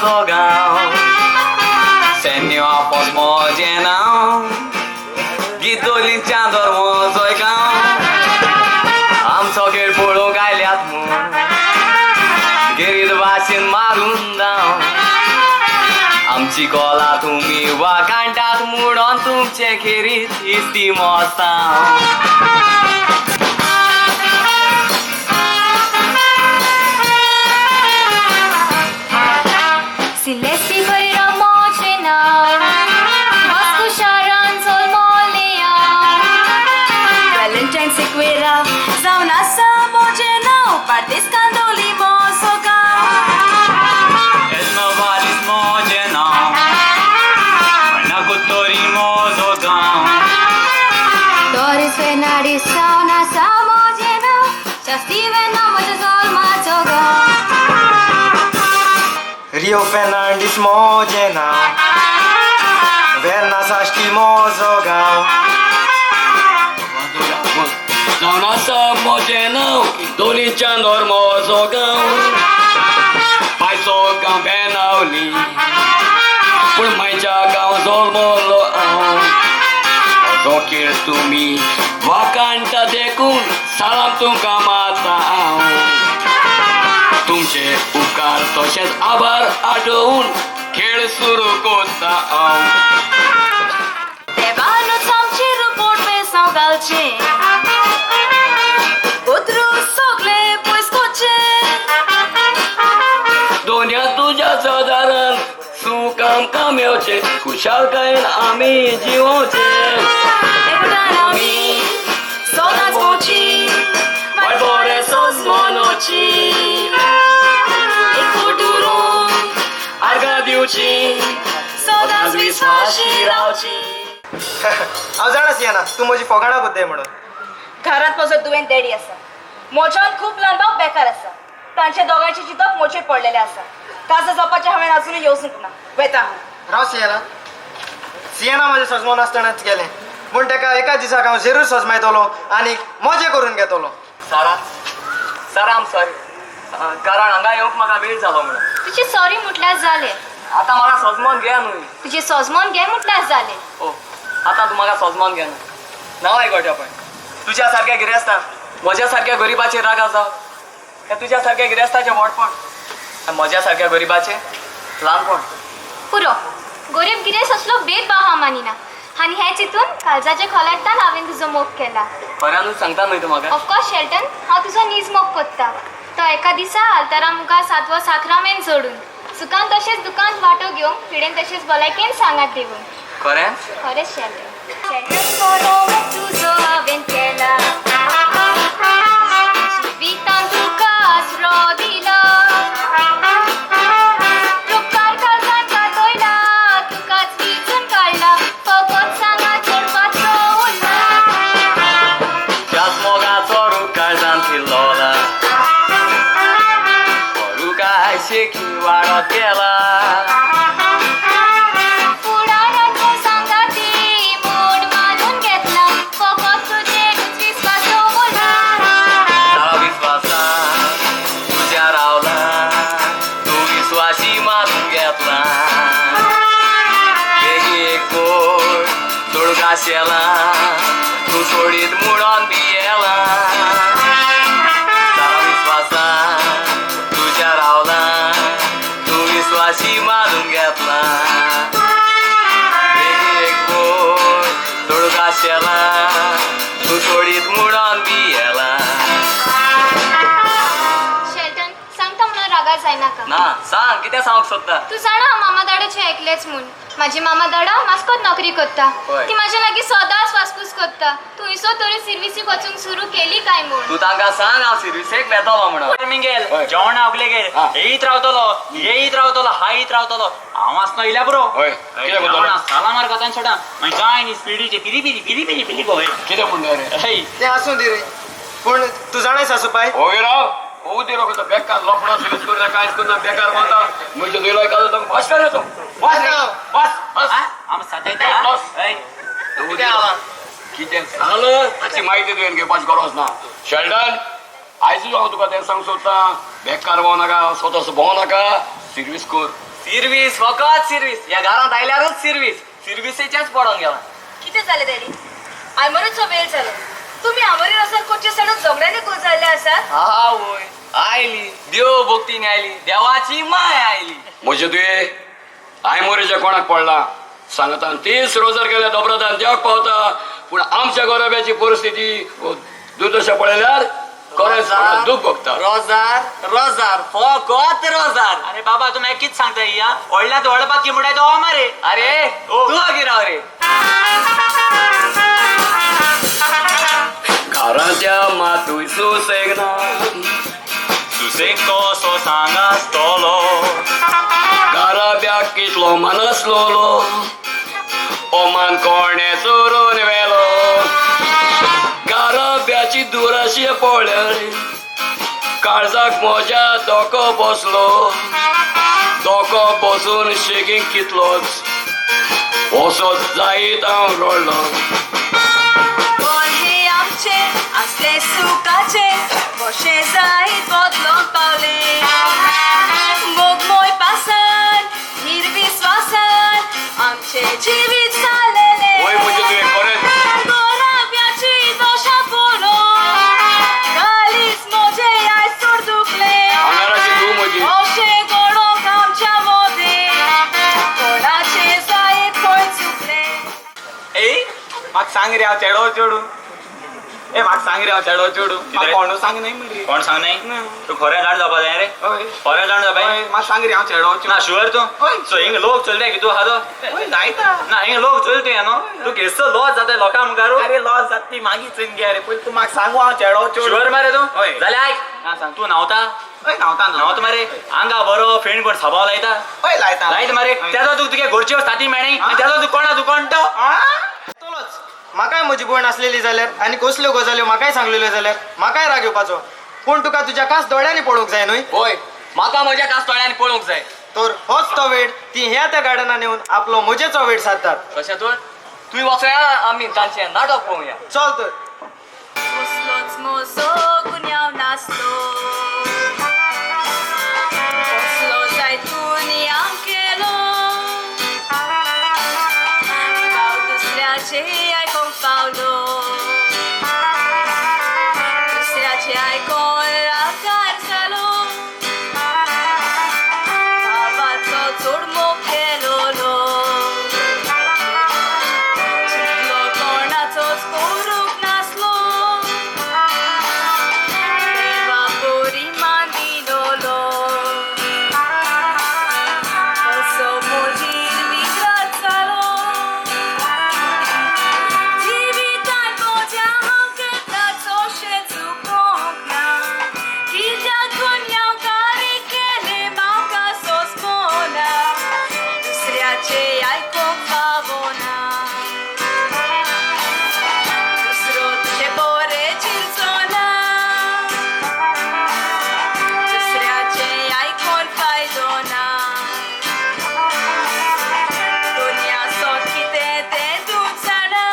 म्हजो गांव, सेन्यो आफोंस म्हजें नांव, गिदोलीन चांदोर म्हजोय गांव. आमचो खेळ पळोवंक आयल्यात म्हूण गिरीत भाशेन मारून धांव. आमची कोला तुमी वागांटात म्हणून तुमचे खेरीत इस्ती मोस्तांव. Celeste Pereira म्हजें नांव, वास्को शारान जल्मलें हांव. Valentine Sequeira जावन आसा म्हजें नांव, बार्देस कांदोली म्हजो गांव. एस्नोवालीस म्हजें नांव, कुत्तोरी म्हजो गांव. डॉरिस फेर्नांडीस जावन आसा म्हजें नांव, शास्ती वेर्ना म्हज्या जल्माचो गांव. रियो फेर्नांडीस म्हजें नांव, वेर्ना साश्टी म्हजो गांव. जावन आसा म्हजें नांव, दोनी चांदोर म्हजो गांव. पायचो गांव बेनावली, पूण म्हज्या गांव जल्मलो हांव. म्हजो खेळ तुमी वाकांटा देखून सलाम तुमकां मारता हांव. तुमचे उपकार तशेंच आभार आठोवन खेळ सुरू करता हांव. देवानूच आमचेर पोट बेसांव घालचें, उपद्रू सगळे पयस करचें. दोन्या तुज्या सदारान सूख आमकां मेवचें, खुशालकायेन आमी जिवोवचें. एकदां आमी सदांच भोंवची, वायट बरें सोस मनोवची. एकवट उरून आर्गां दिवची, सदांच विस्वाशी रावची. हांव जाणा सियाना, तूं म्हजी फोगाणां कोत्ताय म्हणून. घरांत म्हजो दुयेंत डॅडी आसा, म्हज्यान खूब ल्हान भाव बेकार आसा. तांचे दोगांयचे चिंतप म्हजेर पडलेलें आसा. काजार जावपाचें हांवें आजुनूय येवजूंक ना. वेता हांव. राव सियाना, सियाना म्हजें सजमोन आसतनाच गेलें पूण ताका एका दिसाक हांव जरूर सजमायतलो आनी मजा करून घेतलो. सारा, सारा, आम सॉरी, कारण हांगा येवंक म्हाका वेळ जालो म्हणून. तुजें सॉरी म्हटल्यार जालें. आतां म्हाका सजमोन घे न्हय. तुजें सोजमोन घे म्हटल्यार जालें. ओ, आतां तूं म्हाका सजमोन घे न्हय. नांव आयकोट्या पळय, तुज्या सारक्या गिरेस्तान म्हज्या सारक्या गरिबाचेर राग आसा. हें तुज्या सारक्या गिरेस्ताचें व्हडपण आनी म्हज्या सारक्या गरिबाचें ल्हानपण. पुरो, गरीब गिरेस्त असलो भेदभाव हांव मानिना आनी हें चिंतून काळजाच्या खोलांतल्यान हांवें तुजो मोग केला. खऱ्यानूच सांगता न्हय तूं म्हाका? ऑफकोर्स शेल्टन, हांव तुजो नीज मोग कोत्ता. तो एका दिसा आल्तारा मुखार सातवो साक्रामेंत जोडून, सुखान तशेंच दुखांत वांटो घेवंक, पिडेन तशेंच भलायकेन सांगात दिवून. खरेंच? खरेंच शेल्टन. शेल्टन, खरो मोग तुजो हांवें केला, जिवितान तुका आसरो दिला, रुपकार काळजान कातयला, तुकाच विचून काडला, फकत सांगात जोडपाचो उरला. त्याच मोगाचो रूख काळजान थिल्लोला, रुखाय शेकी वाडत गेला. फुडारान तूं सांगाती म्हूण मानून घेतला, फकत तुजेरूच विस्वास दवरला. सारा विस्वासान तुज्या रावला, तूं विस्वाशी मानून घेतला. बेगी एक बोट सोडूंक आशेला, तूं सोडीत म्हणून भियेला. सारा विस्वासान तुज्या रावला, तूं विस्वाशी मानून घेतला. बेगी एक बोट सोडूंक आशेला, तूं सोडीत म्हणून भियेला. शेल्टन, सांगता म्हणून रागार जायनाका. ना, सांग कितें सांगूंक सोदता? तूं जाणा मामा दाडाचें ऐकलेंच म्हूण. म्हाजी मामा दाडा मास्कोत नोकरी करता. हय. ती म्हाज्या लागीं सदांच वासपूस करता, तूं इसो तरी सिर्विसीक वचूंक सुरू केली काय म्हूण. तूं तांकां सांग हांव सिर्विसेक वेतलो म्हणून. मिंगेल हय. जेवणा उगले गेल, हा. येयत रावतलो, येयत रावतलो, हायत रावतलो. हांव आसना इल्या पुरो. हय. कितें करतलो? जेवणा सालामार कोतान सोडा, मागीर जाय न्ही स्पिडीचे पिरी पिरी पिरी पिरी पिरी गो. कितें म्हणटा रे? हय. तें आसूं दी रे, पूण तूं जाणाय सासूपाय, ओगे राव, ओ दी रोखडो बेकार लोफडो सिर्वीस करना, कांयच करना, बेकार वता. म्हजे दुयलो एकादो तुमकां बस कर तो. बस बस बस. आम सातयता. बस. हय. कितें आला? कितें सांगलां ताची म्हायती तुवें घेवपाची गरज ना. शेल्डन, आयजूच हांव तुका तें सांगूंक सोदतां, बेकार भोंव नाका, स्वता भोंव नाका, सिर्वीस कर. सिर्वीस, फकत सिर्वीस. ह्या घरांत आयल्यारूच सिर्वीस, सिर्विसेच्याच पडोन गेला. कितें जालें डॅडी? आयमोरीचो वेळ जालो. तुमी आमोरी रोसार कोचे साडून झगड्यांनी गुल जाल्ले आसात. आवय आयली, देव भक्तीन आयली, देवाची माय आयली. म्हजे तुये आयमोरीच्या कोणाक पडला सांगता, 30 रोजार केल्या दोबरादान देवाक पावता. पूण आमच्या गोरब्याची परिस्थिती दुर्दशा पळयल्यार खरेंच कोणाक दूख भोगता. रोजार रोजार फकत रोजार. अरे बाबा, तूं म्हाका कितें सांगता या? व्हडल्या व्हड बाकी म्हणटाय तो मरे. अरे तूं गिराव रे. घरांच्या मातूय सुसेग ना, सुसेग कसो सांगासतलो? घराब्याक कितलो मान आसलोलो, ओमान कोणे चोरून व्हेलो. घराब्याची दुराशी पळय, काळजाक म्हज्या धोको बसलो. धोको बसून शेगींक कितलोच वसत जायत हांव रडलो. हे आमचे असले सुखाचे कशें जायत बदलोंक पावले. मोगमय पासान हिरवी स्वासान आमचे जिवीत जालेले. वय म्हणजे तुवें खरेंच गोराब्याची दशा पळोवन कालीच म्हजें आयज चड दुखलें. आंगाराची धूव म्हजी. अशें घडोवंक आमच्या मदें कोणाचें जायत खंय चुकलें. ए म्हाका सांग रे, हांव चेडो चेडूं. ए म्हाका सांग रे, हांव चेडो चेडूं. म्हाका कोण सांग न्हय मरे. कोण सांग न्हय? तूं खरें जाण जावपा जाय रे. हय. खरें जाण जावपा हय, म्हाका सांग रे, हांव चेडो चेडूं. ना शुअर तूं? हय. सो हिंग लोक चलता की तूं आहा तो? हय जायता. ना हिंग लोक चलता न्हू, तूं केसो लॉस जाता लोकां मुखार. अरे लॉस जाता ती मागीर चोयन घे रे, पयलीं तूं म्हाका सांगू हांव चेडो चेडूं. शुअर मरे तूं? हय. जाल्यार आयक. हा सांग. तूं न्हांवता? हय न्हांवता. न्हांवता मरे? आंगा बरो फेण कोण साबाव लायता? हय लायता. लायत मरे? तेजो तूं तुगे घरच्यो साथी मेळी आनी तेजो तूं कोणा तूं कोण तो? तोलोच म्हाकाय म्हजी भयण आसलेली जाल्यार आनी कसल्यो गजाल्यो म्हाकाय सांगलेल्यो जाल्यार म्हाकाय राग येवपाचो. पूण तुका तुज्या खास दोळ्यांनी पळोवंक जाय न्हय? होय, म्हाका म्हज्या कास दोळ्यांनी पळोवंक जाय. तर होच तो वेळ ती ह्या त्या गार्डनान येवन आपलो मजेचो वेळ सादतात. तशें तर तुवें वचोया, आमी तांचें नाटक पळोवया. चल तर. कसलोच म्हजो गुन्यांव नासलो, कसलो जायत गुन्यांव केलो. भाव दुसऱ्याचे आयकोंक पावलो, दुसऱ्याचे आयकोन रागार जालो. भावाचो चड मोग केलोलो, चिंतलो कोणाचोच करूंक नासलो. देवा बोरी मानिलोलो, असो म्हजीर विग्रात जालो. जिवितांत म्हज्या हांव केन्नाच अशें चुकोंक ना. कित्याक गुन्यांवकारी केलें म्हाका सोंसपना, दुसऱ्याचें आयकोंक फावना. दुसरो तुजें बरें चिंतचो ना, दुसऱ्याचें आयकोन फायदो ना. दुनिया सोद कितें तें तूं जाणा.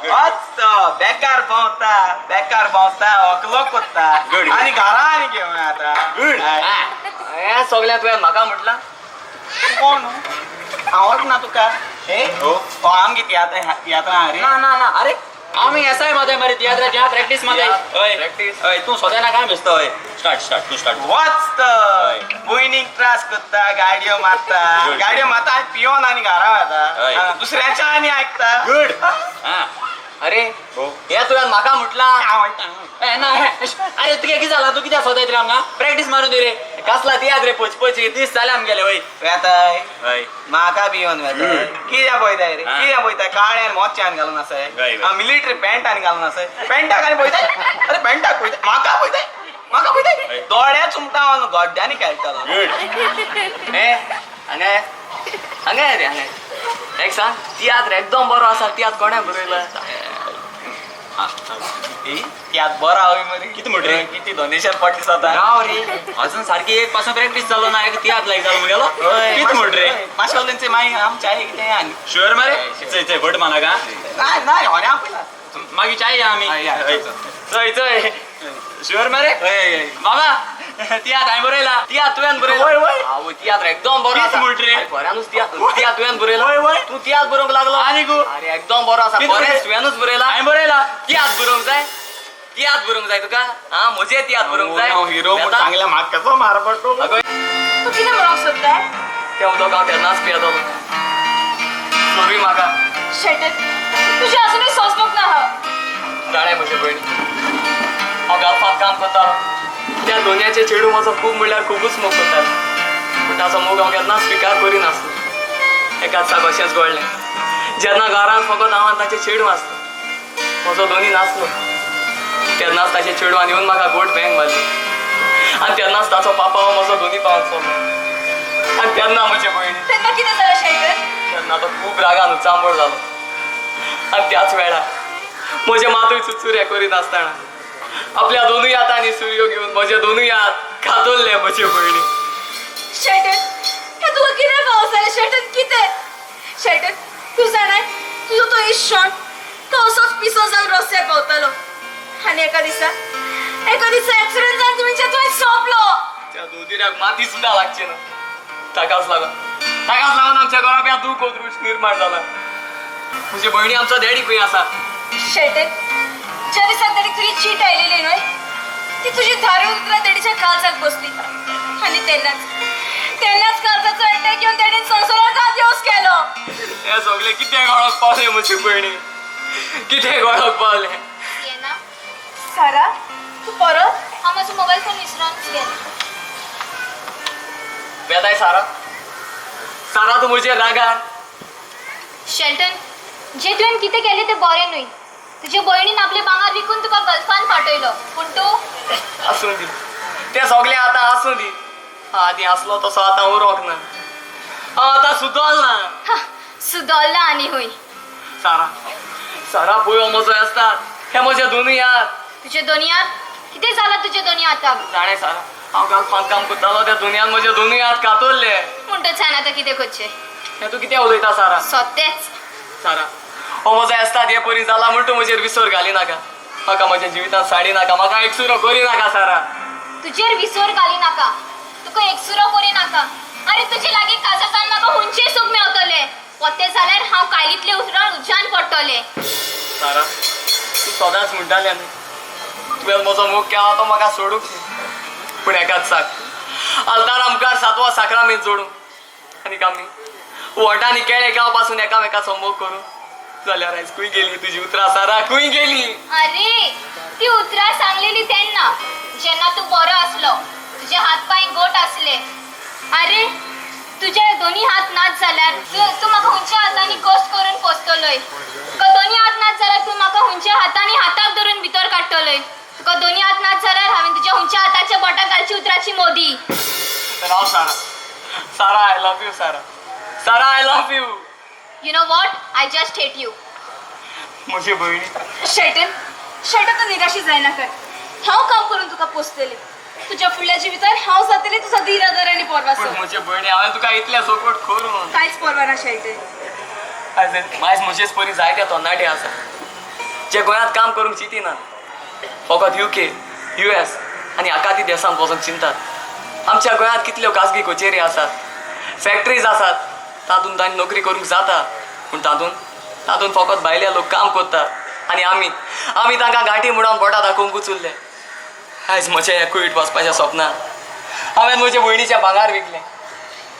होच तो बेकार भोंवता, बेकार भोंवता, हकलो कोत्ता आनी घरा आनी घेवन येता. हें सगळें तुवें म्हाका म्हटलां? कोण हांवच ना तुका? हे हो आमगे तियात्र तियात्रां आहा रे. ना ना ना, अरे आमी एसआय माताय मरे तियात्राची प्रॅक्टीस माताय. हय प्रॅक्टीस. हय, तूं सदां ना काय बेसता? हय स्टार्ट स्टार्ट तूं स्टार्ट. वच तर भयणीक त्रास करता, गाडयो मारता, गाडयो मारता आनी पियोन आनी घरा हय. वता, दुसऱ्याच्या आनी आयकता. गुड. हा अरे हें तुवें म्हाका म्हटलां? ए ना, अरे तुगे कितें जालां? तूं कित्याक सोदयत रे आमकां? प्रॅक्टीस मारून दी रे. कसला तियात्र रे? पच पच दीस जाले आमगेले. हय वेताय हय म्हाका पियोन वेताय. कित्याक पळयताय रे? हा. कित्याक पळयताय? काळ्यान मोच्यान घालून आसाय, हय, हय. मिलिटरी पॅन्ट आनी घालून आसाय, पॅन्टाक आनी पळयताय. अरे पॅन्टाक पळयताय, म्हाका पळयताय, म्हाका पळयताय. हय. दोळ्या चुमटा हांव गड्ड्यांनी खेळटालो. गुड. हे हांगा ये. हांगा ये रे, हांगा ये. एक सांग, तियात्र एकदम बरो आसा. तियात्र कोणें बरयला? तियात्र बरो हांव मरे. कितें म्हणटा रे? कितें डोनेशन पडलें जाता. राव रे, अजून सारकी एक पासून प्रॅक्टीस जालो ना, एक तियात्र लायक जालो मुगेलो. कितें म्हणटा रे? माशेल मागीर आमच्या कितें आनी शुअर मरे? चय चय भट मानाका. ना ना, होणे हांव पयला. मागीर चाय या आमी. हय, हय, चय चय, शुअर मरे? हय हय. बाबा तियात्र हांवें बरयला. तियात्र तुवें बरयला. वय, वय. आवय, तियात्र एकदम बरो तीच आसा. म्हूण रे. अरे, खऱ्यानूच तियात्र, तियात्र तुवें बरयला. वय, वय. तूं तियात्र बरोवंक लागलो. आनी गो? अरे एकदम बरो आसा. तीच खरेंच बरय. तुवेंनूच बरयला. हांवें बरयला. तियात्र बरोवंक जाय, तियात्र बरोवंक जाय तुका. हा, म्हजे तियात्र बरोवंक जाय. हिरो येता? चांगल्या म्हाका कसो मार पडतो. अगो, तूं कितें म्हणूंक सोदताय? तें उदक हांव तेन्नाच पियेतलो. सोरी म्हाका. शेल्टन, तुजें अजुनूय सोंसमूक ना हांव. जाणें म्हजे भयणी, हांव गल्फांत काम करतालो. त्या दोनयाचे चेडूं म्हजो खूब म्हणल्यार खुबूच मोग करतालें, पूण ताचो मोग हांव केन्नाच स्विकार करिनासलो. एका दिसाक अशेंच घडलें, जेन्ना घरांत फकत हांव आनी ताचें चेडूं आसलें, म्हजो दोनी नासलो. तेन्नाच ताचें चेडवान येवन म्हाका गोट बँग मारली आनी तेन्नाच ताचो पापा हो म्हजो दोनी पावन चल्लो. आनी तेन्ना म्हजे भयणी, तेन्ना कितें जालें शेल्टन? तेन्ना तो खूब रागान उचांबळ जालो. आनी त्याच वेळार म्हजे मातूय चुचुरे करिनासतना आपल्या दोनूय हातांनी सुरयो घेवन म्हजे दोनूय हात कातरले म्हजे भयणी. शेल्टन, हें तुका कितें फावो जालें शेल्टन? कितें शेल्टन, तूं जाणाय तुजो तो इश्ण तो असोच पिसो जावन रस्त्यार पावतालो आनी एका दिसा, एका दिसा एक्सिडंट जावन तुमच्या तुवें सोंपलो. त्या दोदिराक माती सुद्दां लागची ना. ताकाच लागून, ताकाच लागून आमच्या घराब्यांत दुःख दृश्य निर्माण जाला. म्हजे भयणी, आमचो डॅडी खंय आसा? शेल्टन, ज्या दिसा डॅडीक तुजी चीट आयलेली न्हय, ती तुजी धारूण उतरां डॅडीच्या काळजाक बसली आनी तेन्नाच, तेन्नाच काळजाचो अटॅक येवन डॅडीन संवसाराक आद्योस केलो. हे सगळे कितें गळोक पावले म्हजे भयणी, कितें गळोक पावले. येना. सारा, तूं परत? हांव म्हजो मोबायल फोन विसरोनच गेलें. वेताय सारा, सारा तूं म्हजेर रागार. शेल्टन, जे तुवें कितें केलें तें बरें न्हय. तुजे भयणीन आपले भांगर विकून तुका गल्फान पाठयलो, पूण तूं आसूं दी, तें सगळें आतां आसूं दी. आदीं आसलो तसो आतां उरोंक ना. हांव आतां सुदोल ना. सुदोल्ला आनी हूंय. सारा, सारा पळय हो म्हजो आसता, हे म्हजे दोनूय हात. तुजे दोनूय हात? कितें जालां तुजे दोनूय हाताक? जाणें सारा, हांव गल्फांत काम करतालो त्या दुनियान म्हजे दोनूय हात कातरले. म्हणटच हांवें आतां कितें करचें? हें तूं कितें उलयता सारा? सोतेंच. सारा, हो म्हजो एस्ताद हे परी जाला म्हूण तूं म्हजेर विसर घाली नाका. म्हाका म्हज्या जिवितांत साडी नाका, म्हाका एकसुरो करी नाका सारा. तुजेर विसर घाली नाका, तुका एकसुरो करी नाका. अरे तुजे लागीं काजासान म्हाका हुंचें सूख मेवतलें. पोत्तें जाल्यार हांव कायलींतले उतरान उज्यान पडटलें. सारा, तूं सदांच म्हणटालें न्हय, तुवें म्हजो मोग केला तो म्हाका सोडूंक न्हय. पूण एकाच साक आल्तारा मुखार सातवा साक्रामेंत जोडूं आनी आमी वोटांनी केळें गांव पासून एकामेकाचो मोग करूं जाल्यार आयज खंय गेली तुजी उतरां सारा, खंय गेली? अरे ती उतरां सांगलेली तेन्ना जेन्ना तूं बरो आसलो, तुजे हात पांय गोट आसले. अरे तुजे दोनी हात नाच जाल्यार तूं म्हाका हुंच्या हातांनी कश्ट करून पोसतलोय. तुका दोनी हात नाच जाल्यार तूं म्हाका हुंच्या हातांनी हाताक धरून भितर काडटलोय. तुका दोनी हात नाच जाल्यार हांवें तुज्या हुंच्या हाताच्या बोटाक घालची उतराची मोदी. राव Sara, Sara I love you Sara, Sara I love you. You know what, I just hate you. म्हजी भयणी. शेल्टन, शेल्टन, तूं निराशी जायनाका. हांव काम करून तुका पोसतलें. तुज्या फुडल्या जिवितांत हांव जातलें तुजो धीर आदार आनी पूण पोरवासो. म्हजे भयणी, हांवें तुका इतलें सपोर्ट करून कांयच पर्वा ना शेल्टन. आयज आयज म्हजेच परी जायते तरणाटे आसा जे गोंयांत काम करूंक चिंतिनात, फकत UK, US आनी आखाती देशांत वचूंक चिंतात. आमच्या गोंयांत कितल्यो खाजगी कचेरी आसात, फॅक्टरीज आसात, तातूंत तांणी नोकरी करूंक जाता, पूण तातूंत तातूंत फकत भायले लोक काम करतात आनी आमी आमी तांकां गांठी म्हणून बोटां दाखोवंकूच उरले. आयज म्हजें हें कुवेट वचपाचें सपन हांवें म्हजे भयणीच्या भांगर विकलें.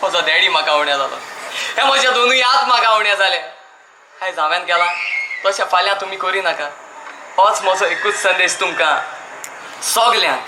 म्हजो डॅडी म्हाका उण्या जालो, हे म्हजे दोनूय हात म्हाका उणे जाले. आयज हांवें केलां तशें फाल्यां तुमी करी नाका. होच म्हजो एकूच संदेश तुमकां सगल्यांक.